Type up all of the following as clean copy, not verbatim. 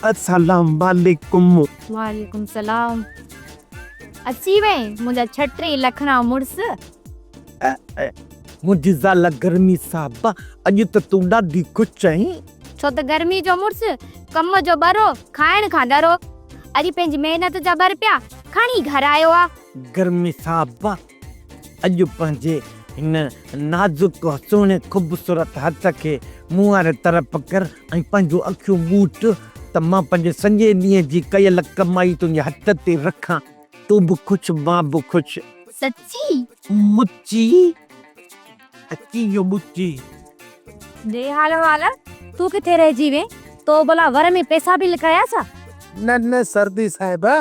السلام عليڪم. وعليڪم السلام. اچي وئين منهنجا ڇٽيهه لکڻا مڙس. منهنجي زال گرمي صاحبه اڄ ته تون ڏاڍي خوش آهين. ڇو ته گرمي جو مڙس ڪم جو ٻرو کائڻ کان ڏرو. اڄ پنهنجي محنت جا ٻه رپيا کڻي گهر آيو آ. گرمي صاحبه اڄ پنهنجي هن نازڪ سهڻي خوبصورت هٿ کي مون واري طرف ڪر ۽ پنهنجون اکيون ٻوٽ ته مان پنهنجي سڄي ڏينهن جي ڪيل ڪمائي تنهنجي هٿ تي رکان. تون به خوش مان به خوش. سچي؟ مچي اچي ويو مچي. ڏي حال احوال، تون ڪٿي رهجي وئين؟ تو ڀلا ور ۾ پئسا به لڪايا ڇا؟ نه نه سردي صاحبه،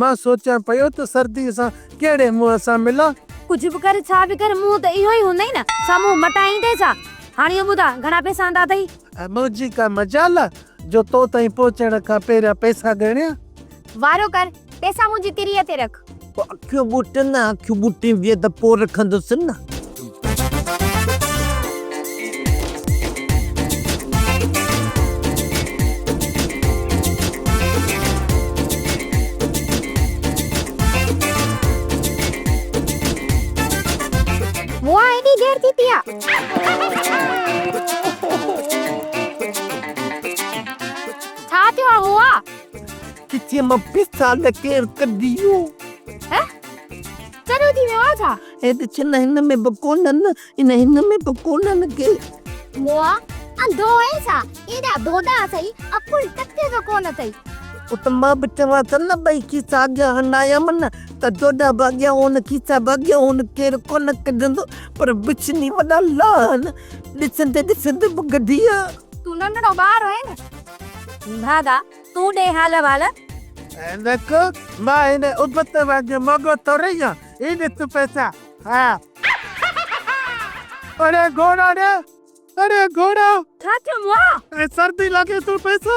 مان سوچيان پيو ته سرديء سان ڪهڙي منهن سان ملان. ڪجهه به ڪر ڇا به ڪر منهن ته اهو ئي هوندئي نه، ڇا منهن مٽائيندين ڇا؟ هاڻي اهو ٻڌاء گهڻا پئسا آندا اٿئي؟ منهنجي ڪا مجال آ جو تو تائين پهچڻ کان پهريان پئسا ڳڻيان. وارو ڪر، پئسا منهنجي تريء تي رک. پوء اکيون ٻوٽ نه، اکيون ٻوٽين ويهه ته پوء رکندس نه. مون ايڏي دير ٿي پئي آ. ڇا ٿيو آ مون؟ کيسي مان پيسا نه ڪير ڪڍي ويو. هه چريو ٿي ويو آ ڇا؟ هي ڏس نه هن ۾ به ڪونهن ان هن ۾ به ڪونهن ڪي. موئا انڌو آهين ڇا؟ ايڏا ڌوڏا اٿئي عقل ٽڪي جو ڪونه اٿئي. او ته مان به چوان ٿو نه ٻئي کيسا اڳيان هنايم نه ته ڌوڏا به اڳيان هون کيسا به اڳيان هون ڪير ڪونه ڪڍندو پر بڇني وڏا لاهن ڏسندي ڏسندي به ڪڍي آ. تون ننڍڙو ٻار آهين نه. ڀاڳا تون ڏي حال احوال. عينڪ، مان هن ابت وانگي موڳو ٿورئي آهيان، هي ڏس پئسا، ها. اڙي گهوڙا ڙي، اڙي گهوڙا. ڇا ٿيو مئا؟ اي سردي لڳي ٿو پئسا.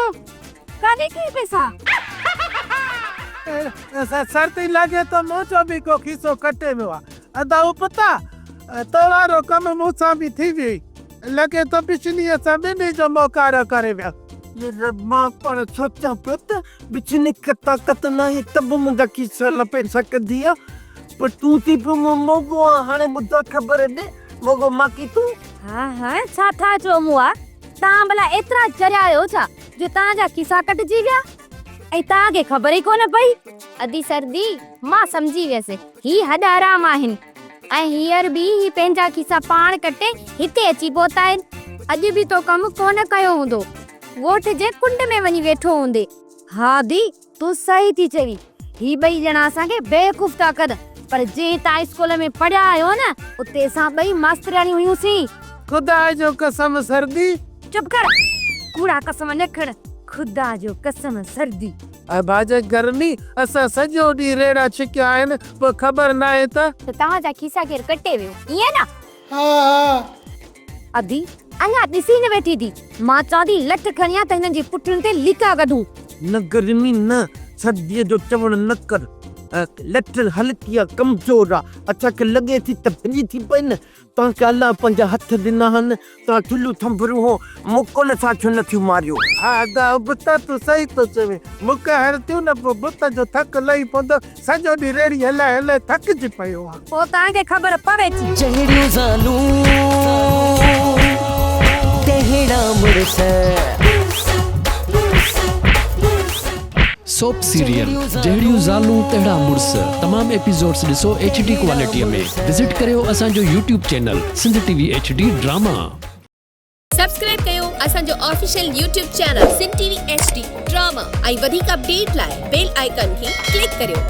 ڪاڏي ڪيئي پئسا؟ سردي لڳي ٿو منهنجو به ڪو کيسو ڪٽي ويو آ. ادا ابتا، تو وارو ڪم مون سان به ٿي ويئي. لڳي ٿو بشنيء سان ٻنهي جو منهن ڪارو ڪري ويا. مان پاڻ سوچيان پيو ته بشني کي طاقت ناهي ته به منهنجا کيسا لپي سگهندي آ، پر تون ٿي پيو مون موڳو آن، هاڻي ٻڌاء خبر ڏي، موڳو ماکي تون؟ ها ها ڇا ٿا چئو مئا، توهان ڀلا ايترا چريا آهيو ڇا جو توهان جا کيسا ڪٽجي ويا ۽ توهان کي خبر ئي ڪونه پئي؟ ادي سردي، مان سمجهي ويس، هي هڏ حرام آهن. ۽ هينئر به هي پنهنجا کيسا پاڻ ڪٽي هتي اچي پهتا آهن. اڄ به تو ڪم ڪونه ڪيو هوندو. ڳوٺ جي ڪنڊ ۾ وڃي ويٺو هوندي. ها ادي، تون صحيح ٿي چوين. هي ٻئي ڄڻا اسان کي بيوقوف ٿا ڪن. پر جنهن تان اسڪول ۾ پڙهيا آهيو نه، اتي اسان ٻئي ماسترياڻيون هيون سين. خدا جو قسم سردي. چپ ڪر، ڪوڙا قسم نه کڻ. خدا جو قسم سردي. اي ڀاڄ گرمي، اسان سڄو ڏينهن ريڙها ڇڪيا آهن، پوء خبر ناهي ته. ته توهان جا کيسا ڪير ڪٽي ويو، ائين نه؟ ها ها. ادي، اڃا ڏسي نه ويٺي ٿي. مان چوان ٿي لٺ کڻي آ ته هنن جي پٺين تي ليڪا ڪڍون. نه گرمي نه، سرديء جو چوڻ نه ڪر. لٺ هلڪي آ، ڪمزور آ، اسان کي لڳي ٿي ته ڀڄي ٿي پئي نه. توهان کي الله پنهنجا هٿ ڏنا آهن، توهان ٿلهو ٿنڀرو هو، مون ڪونه سان ڇو نه ٿيون ماريو؟ ها ادا ابتا تون صحيح ٿو چوين، مون کي هڻ ٿيون نه پوء بت جو ٿڪ لهي پوندو، سڄو ڏينهن ريڙهي هلائي هلائي ٿڪجي پيو آهيان. پوء توهان کي خبر پوي ٿي. جهڙيون زالون تهڙا مڙس. سوپ سيريل جهڙيون زالون تهڙا مڙس تمام ايپيسوڊس ڏسو ايڇ ڊي ڪوالٽي ۾ وزٽ ڪريو اسان جو YouTube channel Sindh T V H D drama. Subscribe ڪيو اسان جو official YouTube channel Sindh T V H D drama ۽ وڌيڪ اپڊيٽ لاء بيل آئيڪان کي ڪلڪ ڪريو.